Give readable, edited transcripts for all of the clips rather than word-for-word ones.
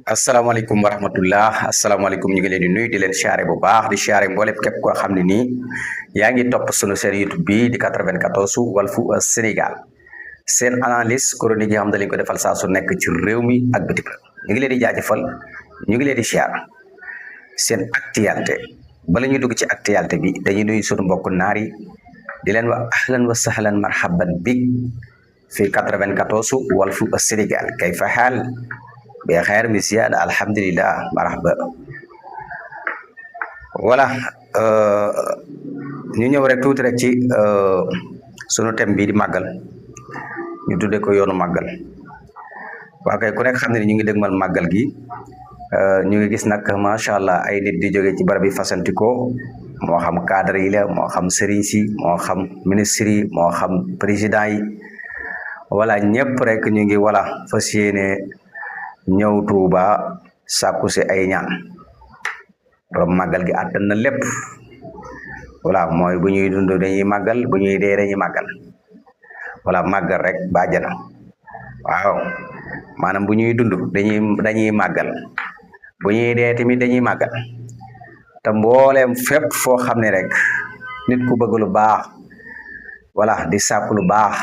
asalaamaaleykum wa rahmatullah asalaamaaleykum ñu ngi leen di nuyu di leen siyaare bu baax di siyaare mboolem képp koo xam ne nii yaa ngi topp sunu seen YouTube bi di 94 Walfu Sénégal seen analyse chronique yi xam ne dañ ko defal saa su nekk ci réew mi ak bitim réew ñu ngi leen di jaajëfal ñu ngi leen di siyaar seen actualité bala ñu dugg ci actualité bi dañuy nuyu sunu mbokk naar yi di leen wax ahlan wa sahlan marhaban bik fi 94 Walfu Sénégal kayfa haal بخير بزيادة الحمد لله مرحبا voilà ñu ñëw rek tuuti rek ci sunu thème bi di màggal ñu tuddee ko yoonu màggal waa kay ku nekk xam ne ñu ngi dëgmal màggal gi ñu ngi gis nag macha allah ay nit di jóge ci barab yi fasantikoo moo xam cadre yi la moo xam sëriñ si moo xam ministre yi moo xam président yi voilà ñëpp rek ñu ngi voilà fas yéene ñëw Tuuba sàkku si ay ñaan borom màggal gi àttan na lépp voilà mooy bu ñuy dund dañuy màggal bu ñuy dee dañuy màggal voilà màggal rek bàjjana waaw maanaam bu ñuy dund dañuy màggal bu ñuy dee tamit dañuy màggal te mbooleem fépp foo xam ne rek nit ku bëgg lu baax voilà di sàkku lu baax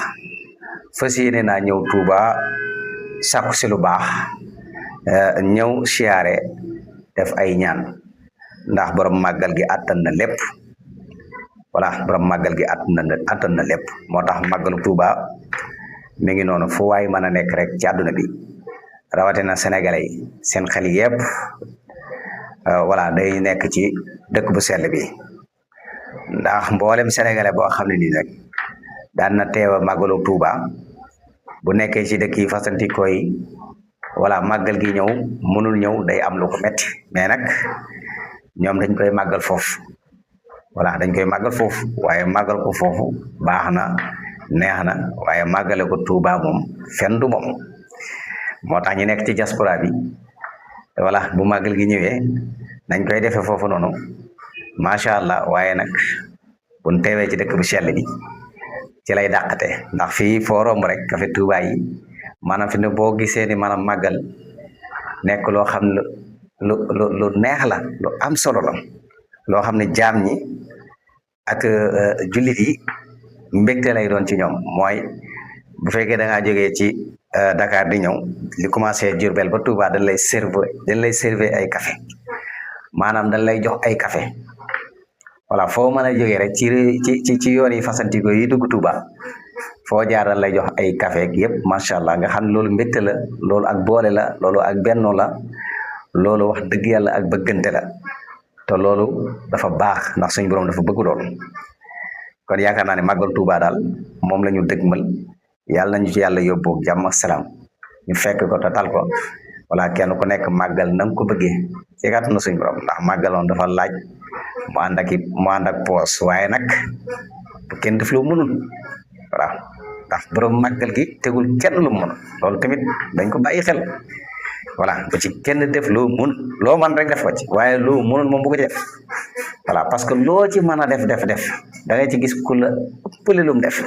fas yéene naa ñëw Tuuba sàkku si lu baax ñëw siyaare def ay ñaan ndax borom màggal gi àttan na lépp voilà borom màggal gi àttan na lépp moo tax màggalu Tuuba mi ngi noonu fu waay mën a nekk rek ci àdduna bi rawatina sénégalais yi seen xel yëpp voilà day nekk ci dëkk bu sell bi ndax mboolem sénégalais boo xam ne nii rek daan na teew a màggalu Tuuba bu nekkee ci dëkk yi fasantikoo yi voilà màggal gi ñëw mënul ñëw day am lu ko metti mais nag ñoom dañ koy màggal foofu voilà dañ koy màggal foofu waaye màggal ko foofu baax na neex na waaye màggale ko Tuuba moom fenn du moom moo tax ñu nekk ci diaspora bi voilà bu màggal gi ñëwee dañ koy defee foofu noonu macha allah waaye nag buñ teewee ci dëkk bu sell bi ci lay dàqate ndax fii foo romb rek café Touba yi maanaam fi ne boo gisee ni maanaam màggal nekk loo xam ne lu neex la lu am solo la loo xam ne jaam ñi ak jullit yi mbégte lay doon ci ñoom mooy bu fekkee da ngaa jógee ci Dakar di ñëw li commencé Diourbel ba Touba dañ lay servir ay café maanaam dañ lay jox ay café voilà foo mën a jógee rek ci yoon yi fasantikoo yi dugg Touba foo jaaral lay jox ay café yëpp macha allah nga xam ne loolu mbégte la loolu ak boole la loolu ak benno la loolu wax dëgg yàlla ak bëggante la te loolu dafa baax ndax suñu borom dafa bëgg loolu kon yaakaar naa ne màggal Touba daal moom la ñu dëgmal yàlla nañu ci yàlla yóbbu jàmm ak salaam ñu fekk ko te tal ko voilà kenn ku nekk màggal na nga ko bëggee ci kàttanu suñu borom ndax màggaloon dafa laaj mu ànd ak poos waaye nag bu kenn def loo mënul voilà ndax borom màggal gi tegul kenn lu mënul loolu tamit dañ ko bàyyi xel voilà bu ci kenn def loo mun loo man rek def ko ci waaye loo mënul moom bu ko ci def voilà parce que loo ci mën a def da ngay ci gis ku la ëppale lum def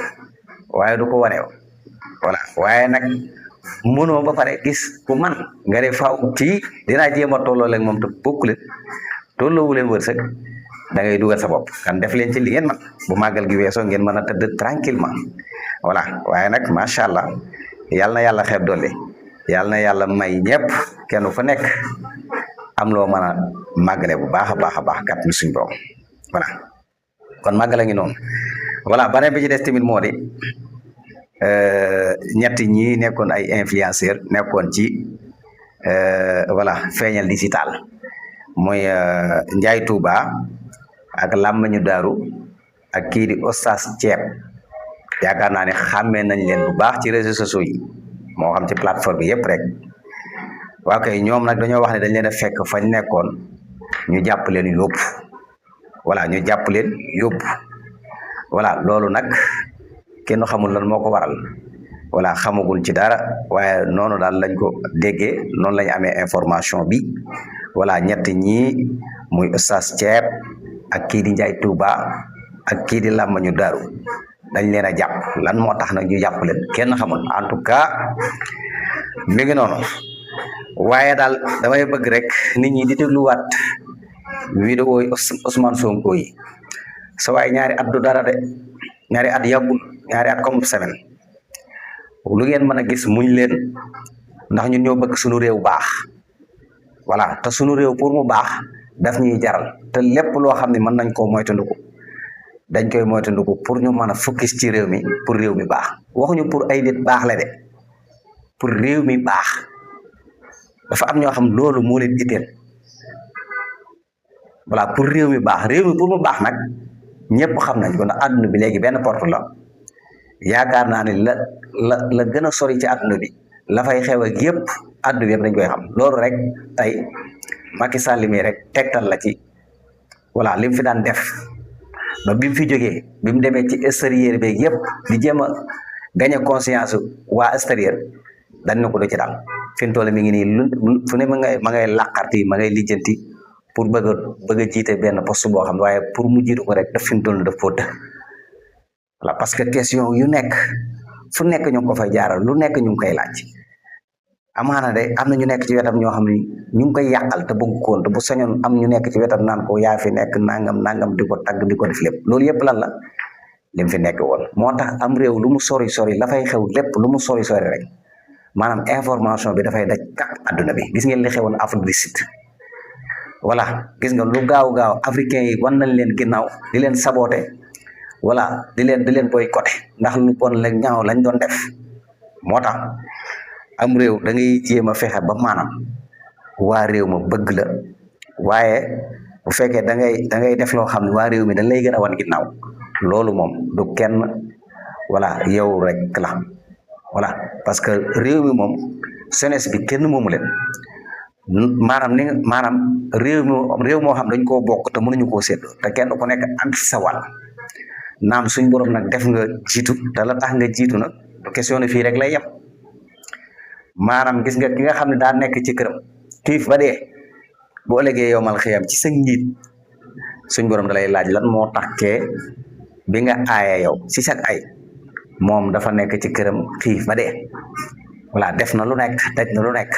waaye du ko wane voilà waaye nag mënoo ba pare gis ku man nga ne faaw ci dinaa jéem a tolloo leen moom te bokkule tolloowu leen wërsëg da ngay dugal sa bopp kan def leen ci li ngeen man bu màggal gi weesoo ngeen mën a tëdd tranquillement voilà waaye nag macha allah yàlla na yàlla xeeb doole yàlla na yàlla may ñëpp kenn ku nekk am loo mën a màggale bu baax a baax a baax kat mi suñ borom voilà kon màggala ngi noonu voilà beneen bi ci des tamit moo di ñett ñi nekkoon ay influenceur nekkoon ci voilà feeñal digital mooy Njaay Tuuba ak làmmañu daaru ak kii di Oustaz Ceeb yaakaar naa ne xàmmee nañ leen bu baax ci réseaux sociaux yi moo xam ci plateforme bi yëpp rek waa kay ñoom nag dañoo wax ne dañ leen a fekk fañ nekkoon ñu jàpp leen yóbbu voilà ñu jàpp leen yóbbu voilà loolu nag kenn xamul lan moo ko waral voilà xamagul ci dara waaye noonu daal lañ ko déggee noonu lañ amee information bi voilà ñett ñii muy Oustaz Ceeb ak kii di Njaay Tuuba ak kii di làmmañu daaru dañ leen a jàpp lan moo tax nag ñu jàpp leen kenn xamul en tout cas mi ngi noonu waaye daal damay bëgg rek nit ñi di dégluwaat vidéo yi Ousmane Sonko yi sa waay ñaari at du dara de ñaari at yàggul ñaari at comme semaine lu ngeen mën a gis muñ leen ndax ñun ñoo bëgg suñu réew baax voilà te suñu réew pour mu baax daf ñuy jaral te lépp loo xam ne mën nañ koo moytandiku dañ koy moytandiku pour ñu mën a focus ci réew mi pour réew mi baax waxuñu pour ay nit baax la de pour réew mi baax dafa am ñoo xam loolu moo leen itteel voilà pour réew mi baax réew mi pour mu baax nag ñëpp xam nañ ko ndax àdduna bi léegi benn porte la yaakaar naa ne la gën a sori ci àdduna bi la fay xew ak yëpp àdduna bi yëpp dañ koy xam loolu rek tey Macky Sall mi rek tegtal la ci voilà li mu fi daan def ba bi mu fi jógee bi mu demee ci extérieur beeg yëpp di jéem a gagné conscience waa extérieur dañ na ko do ci daal fi mu toll mi ngi nii fu ne ma ngay làqarti ma ngay lijjanti pour bëgg a jiite benn poste boo xam ne waaye pour mu jiitu ko rek daf fi mu toll daf koo të voilà parce que question yu nekk fu nekk ñu ngi ko fay jaaral lu nekk ñu ngi koy laaj amaana de am na ñu nekk ci wetam ñoo xam ne ñu ngi koy yàqal te bëgg koon te bu sañoon am ñu nekk ci wetam naan ko yaa fi nekk nangam di ko tagg di ko def lépp loolu yëpp lan la lim fi nekk woon moo tax am réew lu mu sori la fay xew lépp lu mu sori rek maanaam information bi dafay daj kàpp adduna bi gis ngeen li xewoon Afrique du Sud voilà gis nga lu gaaw africain yi wan nañ leen ginnaaw di leen saboté voilà di leen boycotté ndax lu bon la ñaaw lañ doon def moo tax am réew da ngay jéem a fexe ba maanaam waa réew ma bëgg la waaye bu fekkee da ngay def loo xam ne waa réew mi dañ lay gën a wan ginnaaw loolu moom du kenn voilà yow rek la voilà parce que réew mi moom jeunesse bi kenn moomu leen maanaam réew moo xam dañ koo bokk te mënuñu koo séddoo te kenn ku nekk am ci sa wàll naam suñ borom nag def nga jiitu te la tax nga jiitu nag du question ne fii rek lay yem maanaam gis nga ki nga xam ne daa nekk ci këram xiif ba dee bu ëllëgee yow mal xiyam ci sa njiit suñ borom da lay laaj lan moo tax kee bi nga aaya yow si sa ay moom dafa nekk ci këram xiif ba dee voilà def na lu nekk daj na lu nekk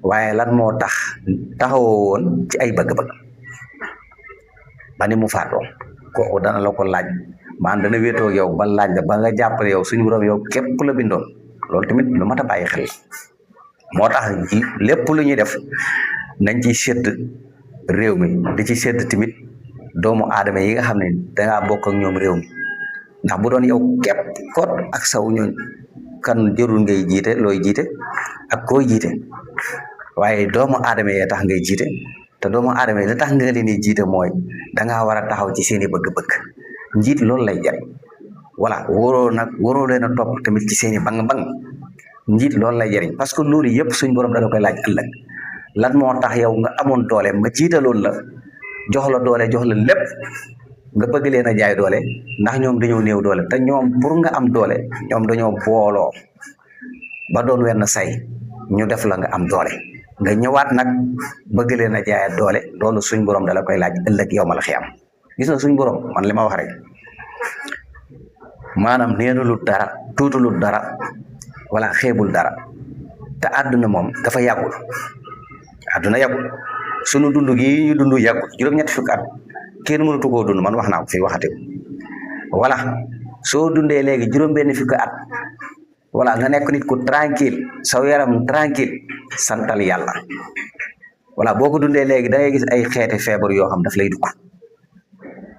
waaye lan moo tax taxawoo woon ci ay bëgg-bëgg ba ni mu faatoo kooku dana la ko laaj maanaam dana wéetoo yow ba laaj la ba nga jàppale yow suñu borom yow képp la bindoon loolu tamit lu mat a bàyyi xel moo tax lépp lu ñuy def nañ ciy sédd réew mi di ci sédd tamit doomu aadama yi nga xam ne dangaa bokk ak ñoom réew mi ndax bu doon yow képp kot ak saw ñooñ kan jërul ngay jiite looy jiite ak koy jiite waaye doomu aadama yee tax ngay jiite te doomu aadama yi la tax nga leen di jiite mooy dangaa war a taxaw ci seeni bëgg-bëgg njiit loolu lay jariñ voilà waroo leen a topp tamit ci seeni bang-bang njiit loolu lay jariñ parce que loolu yëpp suñ borom dala koy laaj ëllëg lan moo tax yow nga amoon doole ma jiitaloon la jox la doole jox la lépp nga bëgg leen a jaay doole ndax ñoom dañoo néew doole te ñoom pour nga am doole ñoom dañoo booloo ba doon wenn say ñu def la nga am doole nga ñëwaat nag bëgg leen a jaayat doole loolu suñ borom dala koy laaj ëllëg yow ma la xiyam gis nga suñ borom man li ma wax rek maanaam neenalul dara tuutalul dara wala xeebul dara te àdduna moom dafa yàggul àdduna yàggul sunu dund gi ñu dund yàggul juróom-ñetti fukki at kenn mënatu koo dund man wax naa ko fi waxati voilà soo dundee léegi juróom-benn fukki at voilà nga nekk nit ku tranquille saw yaram tranquille santal yàlla voilà boo ko dundee léegi da ngay gis ay xeeti feebar yoo xam daf lay dugg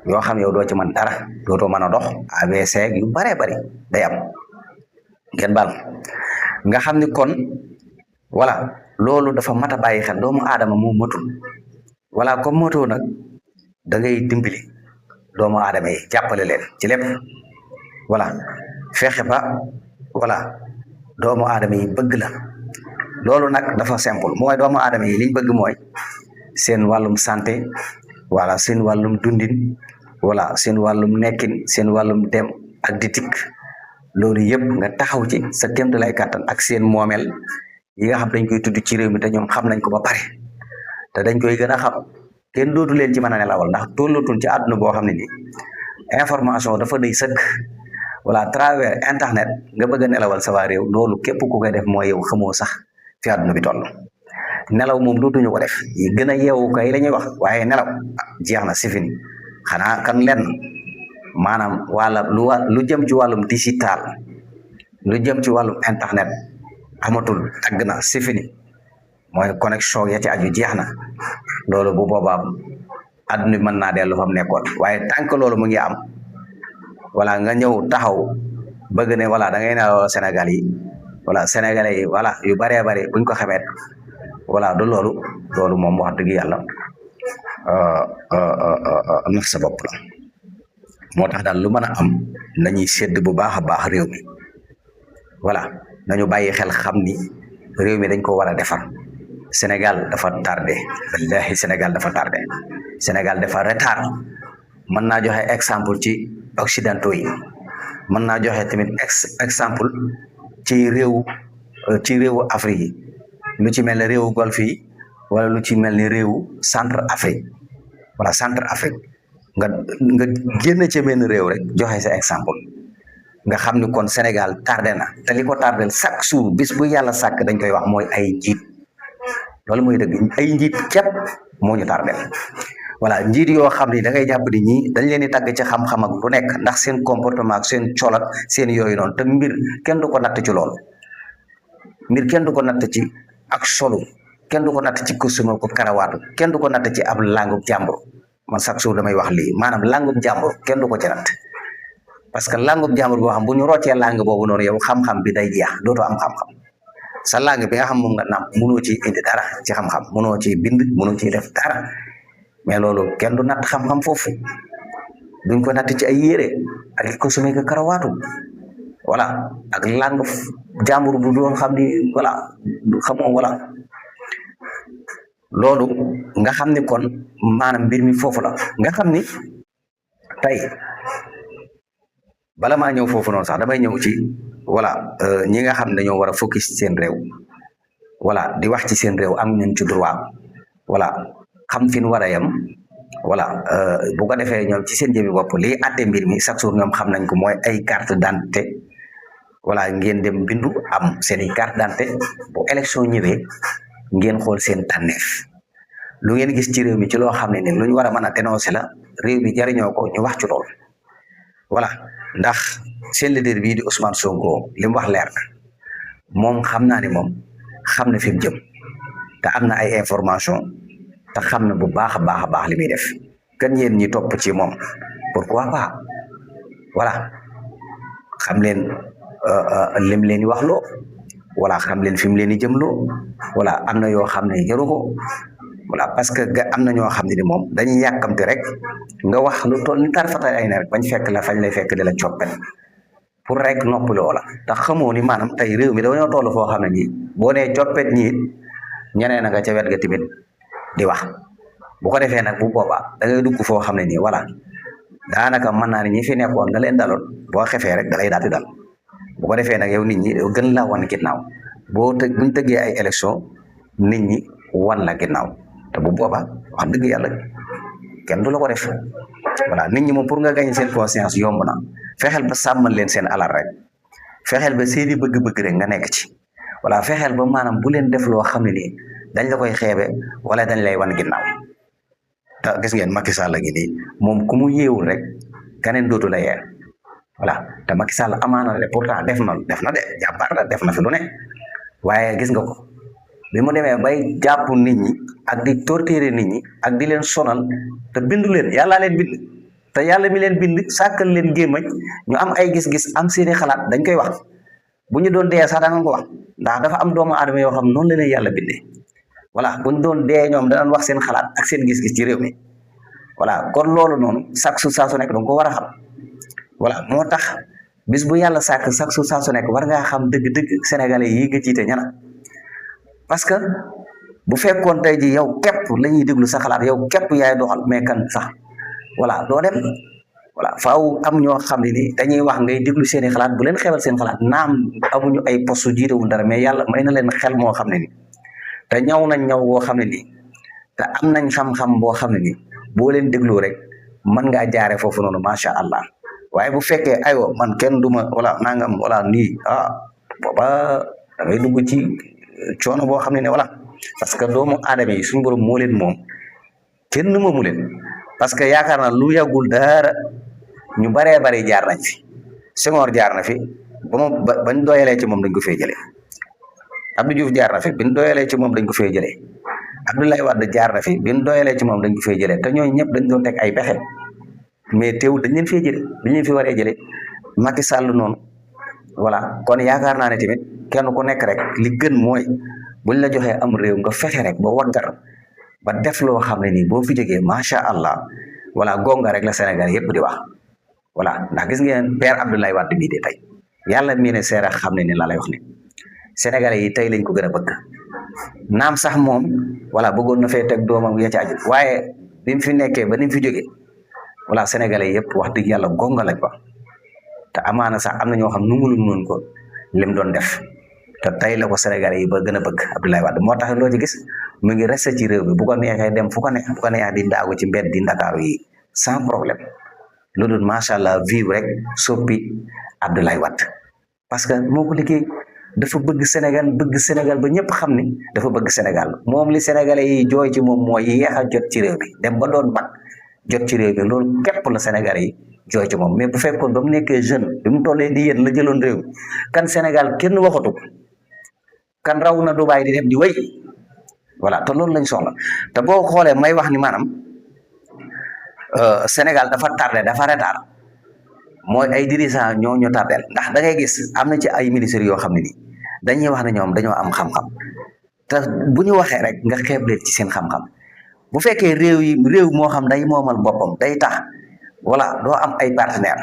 yoo xam yow doo ci mën dara dootoo mën a dox AVC yu baree bari day am ngeen baal nga xam ni kon voilà loolu dafa mat a bàyyi xel doomu aadama moo matul voilà comme matoo nag da ngay dimbali doomu aadama yi jàppale leen ci lépp voilà fexe ba voilà doomu aadama yi bëgg la loolu nag dafa simple mooy doomu aadama yi liñ bëgg mooy seen wàllum santé voilà seen wàllum dundin voilà seen wàllum nekkin seen wàllum dem ak di dikk loolu yëpp nga taxaw ci sa kéemtalaay kàttan ak seen moomeel yi nga xam dañ koy tudd ci réew mi te ñoom xam nañ ko ba pare te dañ koy gën a xam kenn dootu leen ci mën a nelawal ndax tollatuñ ci àdduna boo xam ne nii information dafa day sëkk voilà travers internet nga bëgg a nelawal sa waa réew loolu képp ku koy def mooy yow xamoo sax fi àdduna bi toll nelaw moom dootuñu ko def yi gën a yeewu kay la ñuy wax waaye nelaw jeex na c'est fini xanaa kan lenn maanaam lu jëm ci wàllum digital lu jëm ci wàllum internet amatul tàgg na c'est fini mooy connexion ya ci aju jeex na loolu bu boobaa adduna bi mën naa dellu fa mu nekkoon waaye tant que loolu mu ngi am wala nga ñëw taxaw bëgg ne wala da ngay nelaw Sénégal yi wala sénégalais yi wala yu bëree bëri buñ ko xamee wala du loolu moom wax dëgg yàlla nax sa bopp la moo tax daal lu mën a am nañuy sédd bu baax a baax réew mi voilà nañu bàyyi xel xam ni réew mi dañ ko war a defar Sénégal dafa tardé wallahi Sénégal dafa tardé Sénégal dafa retard mën naa joxe exemple ci occidentaux yi mën naa joxe tamit exemple ci réewu Afrique yi lu ci mel ne réewu golfe yi wala lu ci mel ni réewu centre Afrique wala centre Afrique nga génn ci benn réew rek joxe sa exemple nga xam ni kon Sénégal tardé na te li ko tardé chaque jour bis bu yàlla sàkk dañ koy wax mooy ay njiit loolu mooy dëgg ay njiit képp moo ñu tardé voilà njiit yoo xam ni da ngay jàpp ni ñii dañ leen di tàgg ci xam-xam ak lu nekk ndax seen comportement ak seen col ak seen yooyu noonu te mbir kenn du ko natt ci loolu mbir kenn du ko natt ci ak solo kenn du ko natt ci costume ko karawaatu kenn du ko natt ci ab langu jàmbur man chaque jour damay wax lii maanaam langu jàmbur kenn du ko ci natt parce que langu jàmbur boo xam bu ñu roccee lang boobu noonu yow xam-xam bi day jeex dootoo am xam-xam sa lang bi nga xam moom nga nàmp mënoo ci indi dara ci xam-xam mënoo ci bind mënoo ci def dara mais loolu kenn du natt xam-xam foofu duñ ko natt ci ay yére ak ko sumé ko karawaatu voilà ak lang jàmbur bu doon xam ni voilà xamoo voilà loolu nga xam ni kon maanaam mbir mi foofu la nga xam ni tey bala maa ñëw foofu noonu sax damay ñëw ci voilà ñi nga xam ne dañoo war a focus ci seen réew voilà di wax ci seen réew am nañ ci droit voilà xam fi ñu war a yem voilà bu ko defee ñoom ci seen jëmi bopp lii àtte mbir mi chaque jour ñoom xam nañ ko mooy ay carte d'identité voilà ngeen dem bindu am seen i carte d'identité bu élection ñëwee ngeen xool seen tànneef lu ngeen gis ci réew mi ci loo xam ne ni lu ñu war a mën a dénoncer la réew mi jariñoo ko ñu wax ci lool voilà ndax seen leader bii di Ousmane Sonko li mu wax leer na moom xam naa ni moom xam na fi mu jëm te am na ay information te xam na bu baax a baax li muy def kan yéen ñi topp ci moom pourquoi pas voilà xam leen lim leen di wax loo voilà xam leen fi mu leen di jëmloo voilà am na yoo xam ne jaru ko voilà parce que am na ñoo xam ne ni moom dañuy yàkkamti rek nga wax lu toll ni tarfata ay na rek bañ fekk la fañ lay fekk di la coppet pour rek noppaloo la tax xamoo ni maanaam tey réew mi dañoo toll foo xam ne nii boo nee coppet ñi ñeneen na nga ca wet ga tamit di wax bu ko defee nag bu boobaa da ngay dugg foo xam ne nii voilà daanaka mën naa ne ñi fi nekkoon nga leen daloon boo xefee rek da lay daal di dal bu ko defee nag yow nit ñi gën la wan ginnaaw buñ tëggee ay élection nit ñi wan la ginnaaw te bu boobaa wax dëgg yàlla kenn du la ko def voilà nit ñi moom pour nga gagner seen conscience yomb na fexeel ba sàmmal leen seen alal rek fexeel ba seeni bëgg-bëgg rek nga nekk ci voilà fexeel ba maanaam bu leen def loo xam ne nii dañ la koy xeebe wala dañ lay wan ginnaaw te gis ngeen Macky Sall gi nii moom ku mu yeewul rek keneen dootu la yee voilà te Macky Sall amaana de pourtant def na de jàmbaar la def na fi lu ne waaye gis nga ko bi mu demee bay jàpp nit ñi ak di torturer nit ñi ak di leen sonal te bindu leen yàllaa leen bind te yàlla mi leen bind sàkkal leen gémmañ ñu am ay gis-gis am seeni xalaat dañ koy wax bu ñu doon dee sax da nga ko wax ndax dafa am doomu aadama yoo xam noonu la leen yàlla bindee voilà bu ñu doon dee ñoom danañ wax seen xalaat ak seen gis-gis ci réew mi voilà kon loolu noonu chaque jour saa su nekk danga ko war a xam voilà moo tax bis bu yàlla sàkk chaque jour saa su nekk war ngaa xam dëgg-dëgg sénégalais yi nga jiite ñana parce que bu fekkoon tey ji yow képp la ñuy déglu sa xalaat yow képp yaay doxal mais kan sax voilà doo dem voilà faaw am ñoo xam ne ni dañuy wax ngay déglu seeni xalaat bu leen xewal seen xalaat naam amuñu ay poste jiitewul dara mais yàlla may na leen xel moo xam ne ni te ñaw nañ ñaw boo xam ne nii te am nañ xam-xam boo xam ne ni boo leen déglu rek mën ngaa jaare foofu noonu macha allah waaye bu fekkee aywa man kenn duma wala nangam wala nii booba da ngay dugg ci coono boo xam ne ne voilà parce que doomu aadama yi suñu borom moo leen moom kenn moomu leen parce que yaakaar naa lu yàggul dara ñu baree bari jaar nañ fi Senghor jaar na fi bañ doyalee ci moom dañ ko fee jëlee Abdou Diouf jaar na fi biñ doyalee ci moom dañ ko fee jëlee Abdoulaye Wade jaar na fi biñ doyalee ci moom dañ ko fee jëlee te ñooñu ñëpp dañ doon teg ay pexe mais teewul dañ leen fee jëlee dañ leen fi waree jëlee Macky Sall noonu voilà kon yaakaar naa ne tamit kenn ku nekk rek li gën mooy buñ la joxee am réew nga fexe rek ba waggar ba def loo xam ne nii boo fi jógee macha allah voilà gonga rek la Sénégal yëpp di wax voilà ndax gis ngeen père Abdoulaye Wade bii de tey yàlla mii ne seera xam ne ni la lay wax ne Sénégalais yi tey lañ ko gën a bëgg naam sax moom voilà bëggoon na fee teg doomam ya ci aju waaye bi mu fi nekkee ba ni mu fi jógee voilà Sénégalais yëpp wax dëgg yàlla gonga lañ ko te amaana sax am na ñoo xam nungulul noonu ko lim doon def te tey la ko Sénégalais yi ba gën a bëgg Abdoulaye Wade moo tax loo ci gis mu ngi resté ci réew mi bu ko neexee dem fu ko neex bu ko neex di daagu ci mbedd di Ndakaaru yi sans problème loolu macha allah vivre rek soppi Abdoulaye Wade parce que moo ko liggéey dafa bëgg Sénégal ba ñëpp xam ni dafa bëgg Sénégal moom li Sénégalais yi jooy ci moom mooy yéex a jot ci réew mi dem ba doon mag jot ci réew mi loolu képp la Sénégalais yi jooy ci moom mais bu fekkoon ba mu nekkee jeune bi mu tollee di yéen la jëloon réew mi kan Sénégal kenn waxatu kan raw na Dubaay di dem di wéy voilà te loolu lañ soxla te boo xoolee may wax ni maanaam Sénégal dafa tardé dafa retard mooy ay dirigeants ñoo ñu tardé ndax da ngay gis am na ci ay ministres yoo xam ne nii dañuy wax ne ñoom dañoo am xam-xam te bu ñu waxee rek nga xeeb leen ci seen xam-xam bu fekkee réew moo xam day moomal boppam day tax voilà doo am ay partenaire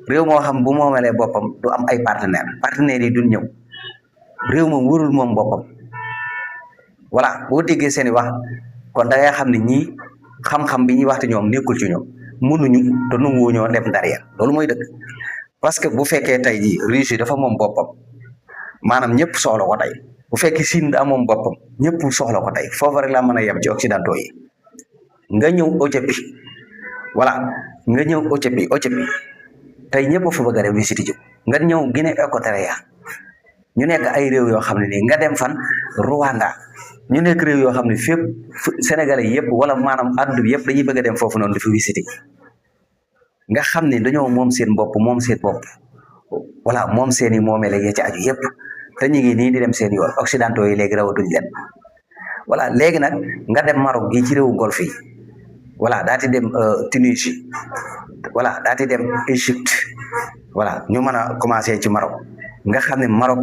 réew moo xam bu moomalee boppam du am ay partenaires yi duñ ñëw réew moom warul moom boppam voilà boo déggee seen i wax kon da ngay xam ne ñii xam-xam bi ñuy waxte ñoom nekkul ci ñoom mënuñu te nanguwu ñoo dem derrière loolu mooy dëgg parce que bu fekkee tey jii Russie dafa moom boppam maanaam ñëpp soxla ko tey bu fekkee Chine daa moom boppam ñëpp soxla ko tey foofu rek laa mën a yem ci occidentaux yi nga ñëw Éthiopie voilà nga ñëw Éthiopie tey ñëpp fa bëgg a dem visite ji nga ñëw Guinée équatoriale ñu nekk ay réew yoo xam ne nii nga dem fan Rwanda ñu nekk réew yoo xam ne fépp Sénégalais yëpp wala maanaam àdduna bi yëpp dañuy bëgg a dem foofu noonu di fi visiter nga xam ne dañoo moom seen bopp voilà moom seen i moomeel ya ci aju yëpp te ñu ngi nii di dem seen yoon occidentaux yi léegi rawatuñ leen voilà léegi nag nga dem Maroc gi ci réewu golfe yi voilà daati dem Tunisie voilà daati dem Égypte voilà ñu mën a commencé ci Maroc nga xam ne Maroc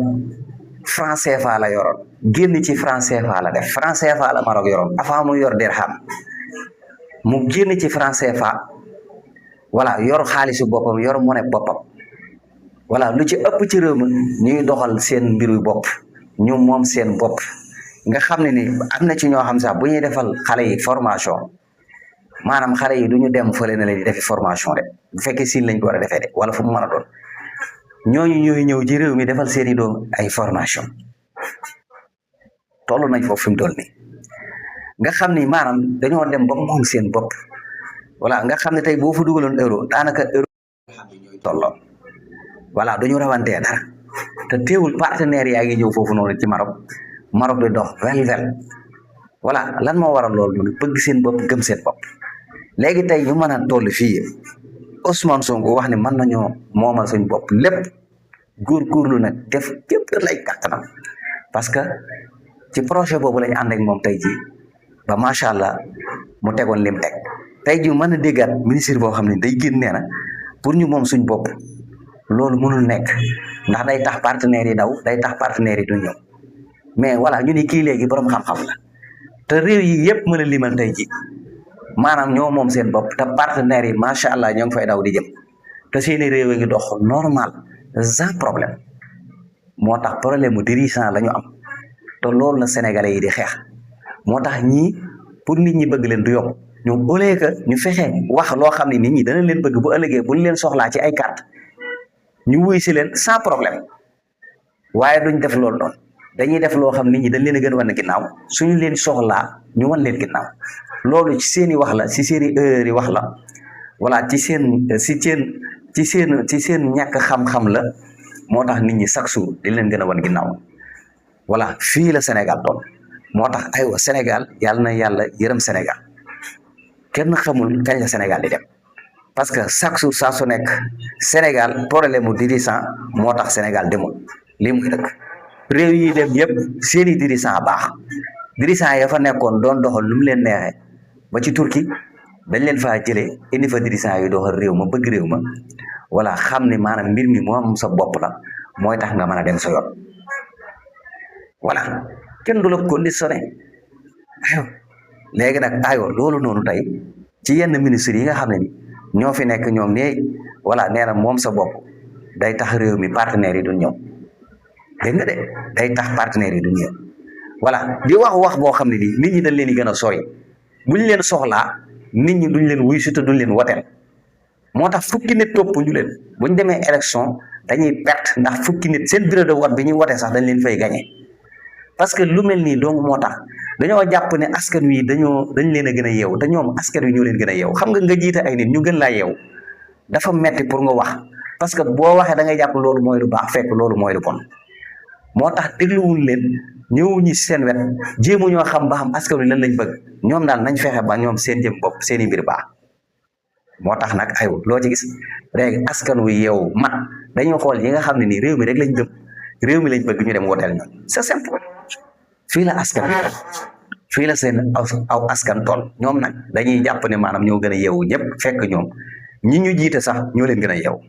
franc CFA la yoroon génn ci franc CFA la def franc CFA la Maroc yoroon avant mu yor dirham mu génn ci franc CFA voilà yor xaalisu boppam yor monnaie boppam voilà lu ci ëpp ci réew mi ñuy doxal seen mbiru bopp ñu moom seen bopp nga xam ne ni am na ci ñoo xam sax bu ñuy defal xale yi formation maanaam xale yi du ñu dem fële na leen di defi formation de bu fekkee siin lañ ko war a defee de wala fu mu mën a doon ñooñu ñooy ñëw ci réew mi defal seeni doom ay formation toll nañ foofu fi mu toll nii nga xam ni maanaam dañoo dem ba moom seen bopp voilà nga xam ne tey boo fa dugaloon euro daanaka euro xam ne ñooy tolloo voilà duñu rawantee dara te teewul partenaires yaa ngi ñëw foofu noonu ci Maroc di dox wel voilà lan moo waral loolu noonu bëgg seen bopp gëm seen bopp léegi tey ñu mën a toll fii Ousmane Sonko wax ne mën nañoo moomal suñ bopp lépp góorgóorlu nag def képp lay kàttanam parce que ci projet boobu lañ ànd ak moom tey jii ba macha allah mu tegoon lim teg tey jii mën a déggaat ministre boo xam ne day génn nee na pour ñu moom suñ bopp loolu mënul nekk ndax day tax partenaires yi daw day tax partenaires yi du ñëw mais voilà ñu ni kii léegi borom xam-xam la te réew yi yëpp mën a limal tey ji maanaam ñoo moom seen bopp te partenaires yi macha allah ñoo ngi fay daw di jëm te seeni réew yi ngi dox normal sans problème moo tax problème mu dirigeant la ñu am te loolu la sénégalais yi di xeex moo tax ñii pour nit ñi bëgg leen du yomb ñoom au lieu que ñu fexe wax loo xam ne nit ñi dana leen bëgg bu ëllëgee bu ñu leen soxlaa ci ay carte ñu wuy si leen sans problème waaye duñ def loolu noonu dañuy def loo xam nit ñi dañ leen a gën a wan ginnaaw suñu leen soxlaa ñu wan leen ginnaaw loolu ci seen i wax la ci seen i heures yi wax la voilà ci seen ñàkk xam-xam la moo tax nit ñi chaque jour di leen gën a wan ginnaaw voilà fii la Sénégal toll motax aywa Sénégal yalla na yalla yërëm Sénégal kenn xamul kañ la Sénégal di dem parce que chaque jour saa su nekk Sénégal problème mu dirigeant moo tax Sénégal demul lii muy dëkk réew yi dem yëpp seeni dirigeant baax dirigeant ya fa nekkoon doon doxal lu mu leen neexee ba ci Turquie dañ leen faa jëlee indi fa dirigeant yu doxal réew ma bëgg réew ma wala xam ne maanaam mbir mi moom sa bopp la mooy tax nga mën a dem sa yoon voilà kenn du la conditionné aywa léegi nag aywa loolu noonu tey ci yenn ministres yi nga xam ne ni ñoo fi nekk ñoom ne voilà nee na moom sa bopp day tax réew mi partenaires yi du ñëw dégg nga de day tax partenaires yi du ñëw voilà di wax boo xam ne nii nit ñi dañ leen di gën a sori buñ leen soxlaa nit ñi duñ leen wuy surtout duñ leen woteel moo tax fukki nit topp ñu leen buñ demee élection dañuy perte ndax fukki nit seen bureau de vote bi ñuy wote sax dañ leen fay gagné parce que lu mel nii donc moo tax dañoo jàpp ne askan wi dañ leen a gën a yeewu te ñoom askan wi ñoo leen gën a yeewu xam nga jiite ay nit ñu gën laa yeewu dafa metti pour nga wax parce que boo waxee da ngay jàpp loolu mooy lu baax fekk loolu mooy lu bon moo tax dégluwuñ leen ñëwuñu seen wet jéemu ñoo xam ba xam askan wi lan lañ bëgg ñoom daal nañ fexe ba ñoom seen jëm bopp seen i mbir baax moo tax nag ay loo ci gis léegi askan wi yeewu mat dañuy xool yi nga xam ne nii réew mi rek lañ gëm réew mi lañ bëgg ñu dem woteel ñoom c'est simple fii la askan fii la seen aw askan tool ñoom nag dañuy jàpp ne maanaam ñoo gën a yeewu ñëpp fekk ñoom ñi ñu jiite sax ñoo leen gën a yeewu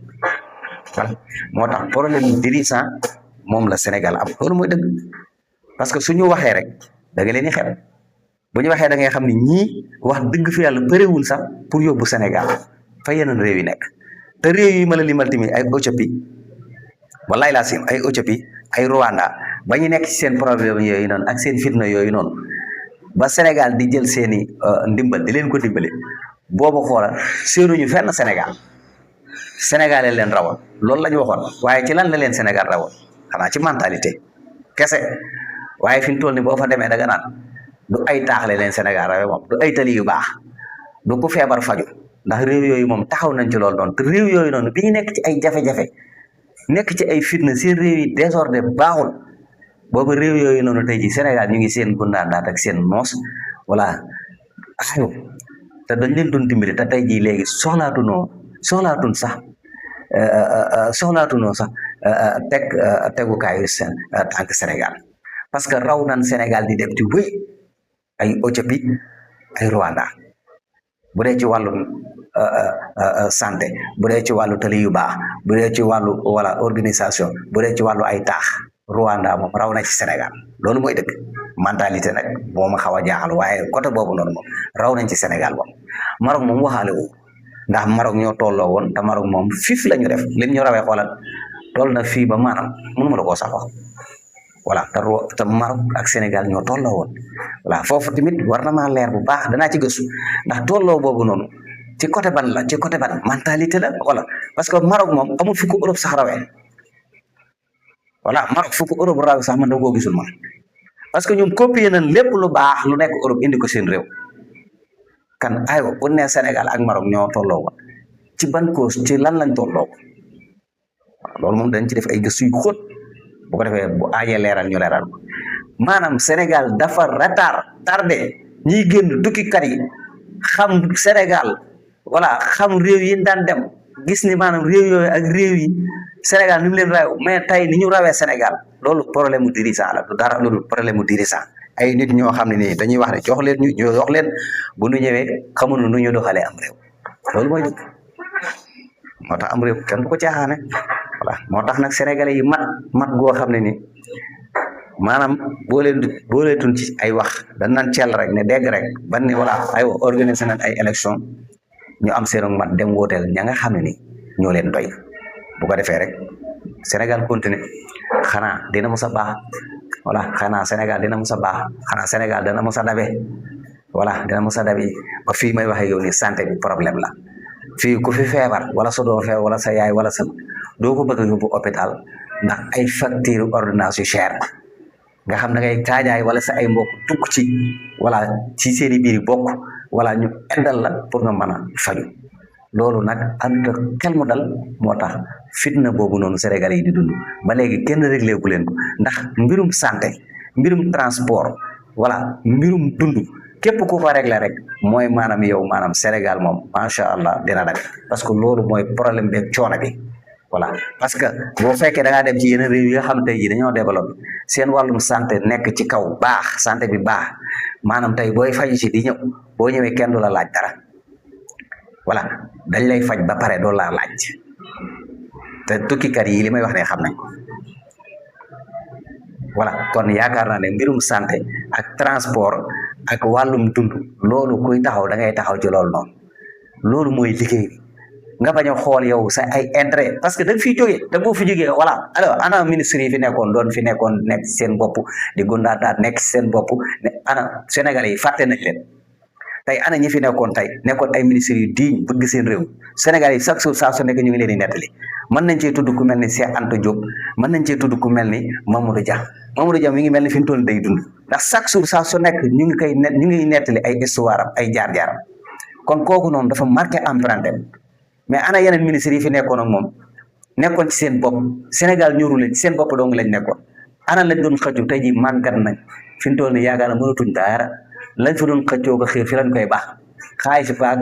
voilà moo tax problème dirigeant moom la Sénégal am loolu mooy dëgg parce que suñu waxee rek da nga leen di xeeb bu ñu waxee da ngay xam ne ñii wax dëgg fi yàlla përiwul sax pour yóbbu Sénégal fa yeneen réew yi nekk te réew yi ma la limal tamit ay Éthiopie wallaay laa sim ay Éthiopie ay Rwanda ba ñu nekk ci seen problème yooyu noonu ak seen fitna yooyu noonu ba Sénégal di jël seeni ndimbal di leen ko dimbale boobu xoolal séenuñu fenn Sénégal leen rawoon loolu la ñu waxoon waaye ci lan la leen Sénégal rawoon xanaa ci mentalité kese waaye fi mu toll ni boo fa demee da nga naan du ay taaxle leen Sénégal rawe moom du ay tali yu baax du ko feebar faju ndax réew yooyu moom taxaw nañ ci loolu noonu te réew yooyu noonu bi ñu nekk ci ay jafe-jafe nekk ci ay fitna seen réew yi désordre baaxul boobu réew yooyu noonu tey ji Sénégal ñu ngi seen gundaandaat ak seen noos voilà ayo te dañ leen doon dimbali te tey jii léegi soxlaatun sax tegukaayu seen tànk Sénégal parce que raw nan Sénégal di dem ci wéy ay Éthiopie ay Rwanda bu dee ci wàllu santé bu dee ci wàllu tali yu baax bu dee ci wàllu wala organisation bu dee ci wàllu ay taax Rwanda moom raw na ci Sénégal loolu mooy dëgg mentalité nag moo ma xaw a jaaxal waaye côté boobu noonu moom raw nañ ci Sénégal moom Maroc moom waxaale wu ndax Maroc ñoo tolloo woon te Maroc moom fif la ñu def lim ñu rawee xoolal toll na fii ba maanaam mënuma la koo sax wax voilà te Maroc ak Sénégal ñoo tolloo woon voilà foofu tamit war na maa leer bu baax danaa ci gëstu ndax tolloo boobu noonu ci côté ban la ci côté ban mentalité la voilà parce que Maroc moom amul fu ko Europe sax rawee voilà Maroc fu ko Europe rawee sax man da koo gisul man parce que ñoom copié nañ lépp lu baax lu nekk Europe indi ko seen réew kan aywa bu ne Sénégal ak Maroc ñoo tolloo woon ci ban cause ci lan lañ tolloo loolu moom dañ ci def ay gëstu yu xóot bu ko defee bu aajee leeral ñu leeral ko maanaam Sénégal dafa tardé ñiy génn tukkikat yi xam Sénégal voilà xam réew yi daan dem gis ni maanaam réew yooyu ak réew yi Sénégal ni mu leen raw mais tey ni ñu rawee Sénégal loolu problème mu dirigeant la du dara loolu problème mu dirigeant ay nit ñoo xam ne nii dañuy wax ne jox leen ñu jox leen bu ñu ñëwee xamuñu nu ñu doxalee am réew loolu mooy dëgg moo tax am réew kenn du ko caaxaane voilà moo tax nag sénégalais yi mat goo xam ne ni maanaam boo leen tun ci ay wax dañ naan ceel rek ne dégg rek ban ni voilà ay organiser nañ ay élection ñu am seen mat dem wooteel ña nga xam ne ni ñoo leen doy bu ko defee rek Sénégal continue xanaa dina mos a baax voilà xanaa Sénégal dina mos a baax xanaa Sénégal dina mos a dabe voilà dina mos a dabe ba fii may waxee yow ni santé bi problème la fii ku fi feebar wala sa doo feebar wala sa yaay wala sa doo ko bëgg a yóbbu hôpital ndax ay facture ordonnance yu cher nga xam ne ngay taajaay wala sa ay mbokk dugg ci wala ci seeni biir bokk wala ñu indal la pour nga mën a faju loolu nag ànd xel mu dal moo tax fitna boobu noonu Sénégalais yi di dund ba léegi kenn réglé bu leen ko ndax mbirum santé mbirum transport voilà mbirum dund képp ku ko régler rek mooy maanaam yow maanaam Sénégal moom macha allah dina dag parce que loolu mooy problème beeg coono bi voilà parce que boo fekkee da ngaa dem ci yeneen réew yi nga xam tey jii dañoo développé seen wàllum santé nekk ci kaw baax santé bi baax maanaam tey booy faju si di ñëw boo ñëwee kenn du la laaj dara voilà dañ lay faj ba pare doo la laaj te tukkikat yi li may wax ne xam nañ ko voilà kon yaakaar naa ne mbirum santé ak transport ak wàllum dund loolu kuy taxaw da ngay taxaw ci loolu noonu loolu mooy liggéey bi nga bañ a xool yow sa ay intérêt parce que da nga fiy jógee te boo fi jógee voilà alors ana ministre yi fi nekkoon doon fi nekkoon nekk seen bopp di gundaandaat nekk seen bopp ne ana Sénégalais yi fàtte nañ leen tey ana ñi fi nekkoon tey nekkoon ay ministres yu diñ bëgg seen réew Sénégalais yi chaque jour saa su nekk ñu ngi leen di nettali mën nañ cee tudd ku mel ni Cheikh Anta Diop mën nañ cee tudd ku mel ni Mamadou Dia mi ngi mel ni fi mu toll day dund ndax chaque jour saa su nekk ñu ngi koy ñu ngi nettali ay histoire am ay jaar-jaaram kon kooku noonu dafa marqué empreinte mais ana yeneen ministres yi fi nekkoon ak moom nekkoon ci seen bopp Sénégal ñoru leen ci seen bopp dong lañ nekkoon ana lañ doon xëccu tey ji màggat nañ fi mu toll nii yaakaar na mënatuñ dara lañ fa doon xëccoo ko xiir fi lañ koy baax xaalis baag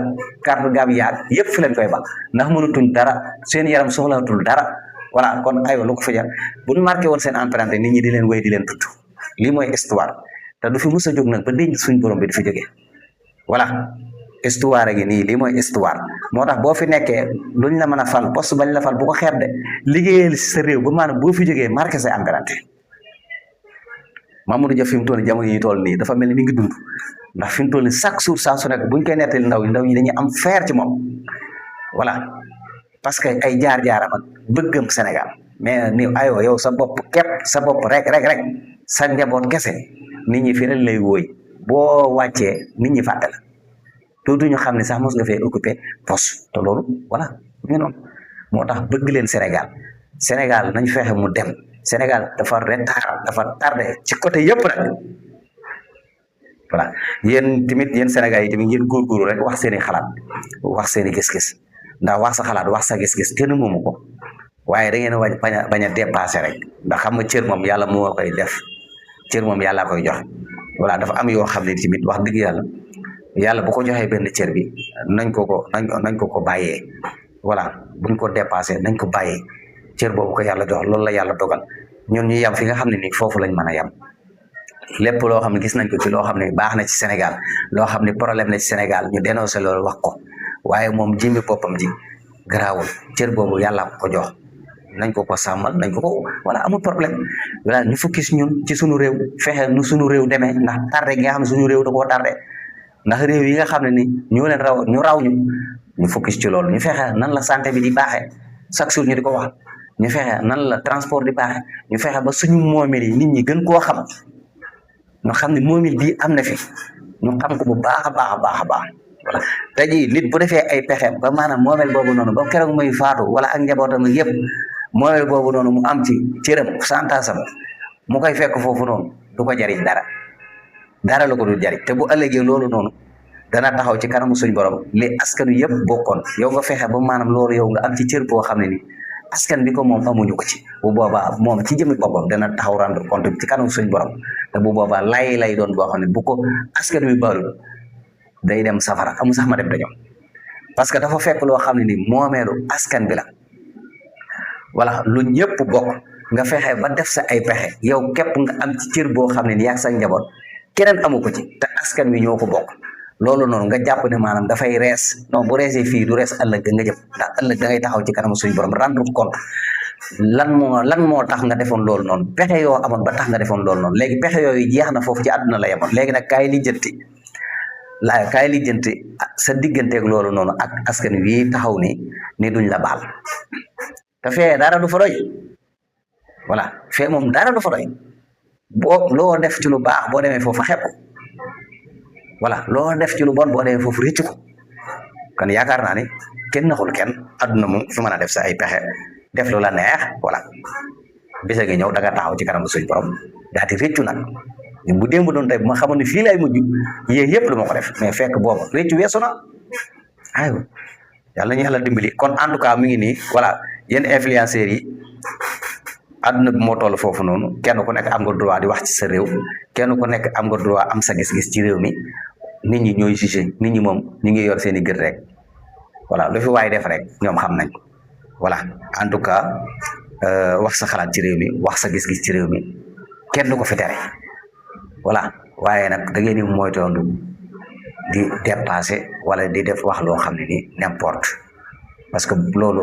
carte gab yaag yëpp fi lañ koy baax ndax mënatuñ dara seen yaram soxlaatul dara voilà kon aywa lu ko fa jar bu ñu marqué woon seen empreinte nit ñi di leen wéy di leen tudd lii mooy histoire te du fi mus a jóg nag ba denc suñ borom bi di fi jógee voilà histoire gi nii lii mooy histoire moo tax boo fi nekkee luñ la mën a fal poste bañ la fal bu ko xeeb de liggéeyal si sa réew ba maanaam boo fi jógee marqué sa empreinte Mamadou Dia fi mu toll nii jamono yi toll nii dafa mel ni mi ngi dund ndax fi mu toll nii chaque jour saa su nekk buñ koy nettali ndaw yi dañuy am feer ci moom voilà parce que ay jaar-jaaram ak bëggam Sénégal mais ni aywa yow sa bopp képp sa bopp rek sa njaboot kese nit ñi fi lañ lay wóoy boo wàccee nit ñi fàtte la dootuñu xam ne sax mos nga fee occupé poste te loolu voilà ñu noonu moo tax bëgg leen Sénégal nañ fexe mu dem Sénégal dafa retard dafa tardé ci côté yëpp nag voilà yéen tamit yéen Sénégal yi tamit ngeen góorgóorlu rek wax seen i xalaat wax seen i gis-gis ndax wax sa xalaat wax sa gis-gis kenn moomu ko waaye da ngeen a bañ a dépassé rek ndax xam nga cër moom yàlla moo koy def cër moom yàlla koy jox voilà dafa am yoo xam ne tamit wax dëgg yàlla bu ko joxee benn cër bi nañ ko ko bàyyee voilà buñ ko dépassé nañ ko bàyyee cër boobu ko yàlla jox loolu la yàlla dogal ñun ñu yam fi nga xam ne nii foofu lañ mën a yam lépp loo xam ne gis nañ ko ci loo xam ne baax na ci Sénégal loo xam ne problème na ci Sénégal ñu dénoncé loolu wax ko waaye moom jëmmi boppam ji garaawul cër boobu yàlla ko jox nañ ko sàmmal nañ ko wala amul problème voilà ñu focus ñun ci suñu réew fexe nu suñu réew demee ndax tardé gi nga xam ne suñu réew da koo tardé ndax réew yi nga xam ne ni ñoo leen raw ñu focus ci loolu ñu fexe nan la santé bi di baaxee chaque jour ñu di ko wax ñu fexe nan la transport di baaxee ñu fexe ba suñu moomeel yi nit ñi gën koo xam ñu xam ne moomeel bii am na fi ñu xam ko bu baax a baax voilà tey jii nit bu defee ay pexeem ba maanaam moomeel boobu noonu ba keroog muy faatu wala ak njabootam yëpp moomeel boobu noonu mu am ci cëram santaasam mu koy fekk foofu noonu du ko jariñ dara la ko dul jariñ te bu ëllëgee loolu noonu dana taxaw ci kanamu suñ borom li askan wi yëpp bokkoon yow nga fexe ba maanaam loolu yow nga am ci cër boo xam ne ni askan bi ko moom amuñu ko ci bu boobaa moom ci jëmi boppam dana taxaw rendre compte ci kanamu suñ borom te bu boobaa lay doon boo xam ne bu ko askan wi baalul day dem safara amu sax ma dem dañoo parce que dafa fekk loo xam ne ni moomeelu askan bi la voilà lu ñëpp bokk nga fexe ba def sa ay pexe yow képp nga am ci cër boo xam ne ni yaa sa njaboot keneen amu ko ci te askan wi ñoo ko bokk loolu noonu nga jàpp ne maanaam dafay rees non bu reesee fii du rees ëllëg nga jëm ndax ëllëg da ngay taxaw ci kanam suñu borom rendre compte lan moo tax nga defoon loolu noonu pexe yoo amoon ba tax nga defoon loolu noonu léegi pexe yooyu jeex na foofu ci àdduna la yemoon léegi nag kaay lijjanti sa digganteeg loolu noonu ak askan wi taxaw ni duñ la baal te fee dara du fa doy voilà fee moom dara du fa doy boo loo def ci lu baax boo demee foofu xeeb ko voilà loo def ci lu bon boo demee foofu rëcc ko kon yaakaar naa ne kenn naxul kenn adduna moom fi mën a def sa ay pexe def lu la neex voilà bisa gi ñëw da nga taxaw ci kanam suñu borom daati rëccu nag bu démb doon tey bu ma xamoon ne fii lay mujj yéen yëpp lu ma ko def mais fekk booba rëccu weesu na aywa yàlla ñu yàlla dimbali kon en tout cas mi ngi nii voilà yéen influenceurs yi àdduna bi moo toll foofu noonu kenn ku nekk am nga droit di wax ci sa réew kenn ku nekk am nga droit am sa gis-gis ci réew mi nit ñi ñooy jugé nit ñi moom ñu ngi yor seen i gët rek voilà lu fi waay def rek ñoom xam nañ voilà en tout cas wax sa xalaat ci réew mi wax sa gis-gis ci réew mi kenn du ko fi tere voilà waaye nag da ngeen di moytoondu di dépasser wala di def wax loo xam ne ni n'importe parce que loolu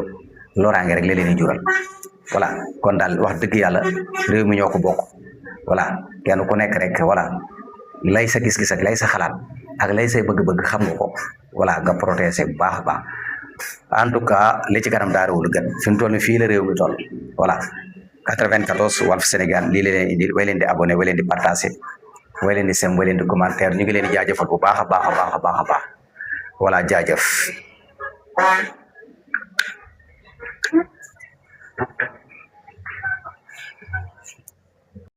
loraange rek la leen di jural voilà kon daal wax dëgg yàlla réew mi ñoo ko bokk voilà kenn ku nekk rek voilà lay sa gis-gis ak lay sa xalaat ak lay say bëgg-bëgg xam nga ko voilà nga protéger bu baax a baax en tout cas li ci kanam daa réewul gën fi mu toll nii fii la réew mi toll voilà 94 Walf Sénégal lii la leen indil way leen di abonné way leen di partagé way leen di sem way leen di commentaire ñu ngi leen di jaajëfal bu baax a baax a baax a baax a baax voilà jaajëf